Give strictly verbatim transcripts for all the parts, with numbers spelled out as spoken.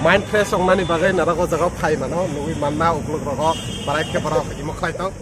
Mind fresh wngnani bagwi norok o jaga phai mano, nugwi manna uklok rogo, barai khe borok imo khlai tong.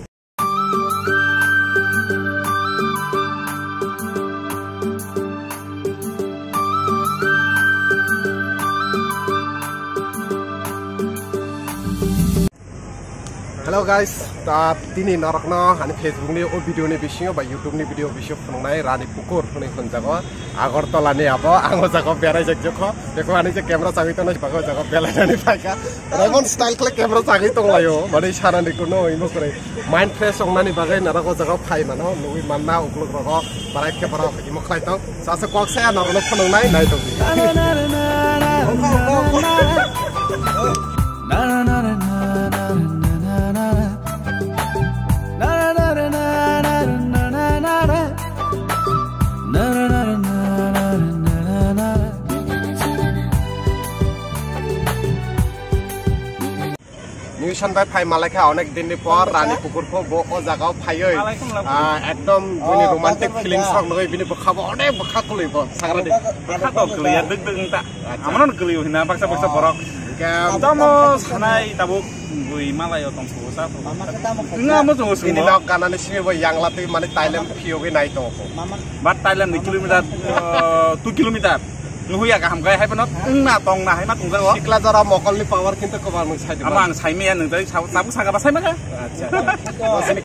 Hello guys, ta tini norokno ani Facebook ni o video ni bisingo ba YouTube ni video bisingo phunuknai Rani Pukur hwnwi hwnjago. Agartala ni abo, ang o jaga berai jak jokho. Beko ani je camera chagwi tongnai, bako jaga belainani phaikha. Raymond style khle camera chagwi tonglaio, mani sanani kuno imo kwrwi. Mind fresh wngnani bagwi norok o jaga phai mano, nugwi manna uklok rogo, barai khe borok imo khlai tong. Sasa kok saya norokno phunuknai nai tongdi. Niusan bai phai malaikha onek din ni por, Rani Pukur pho bo o jaga o phaioi. Ah, ekdom bini romantic feelings rok nugwi bini bwkha bo onek bwkha kwlwi bo sagra di. Bwkha to kwlwi ya, dwk dwk wng ta. Acha. Amano kwlwi hina baksa baksa borok. Tamo sanai tabuk bui malai o tong sa. Nga mo chungo. Bini nok ganani simi bo yangla twi mani Thailand phiyogwi nai tongo. But Thailand ni kilometer, uh, two kilometer. Nuhuya kaham kai hai pano wngna tongna hai ma tongjago. Sikla jora mokolni power kintu kwbang nung sai di. Ama ang sai maya nung jai tabuk saka ba sai maya. Acha.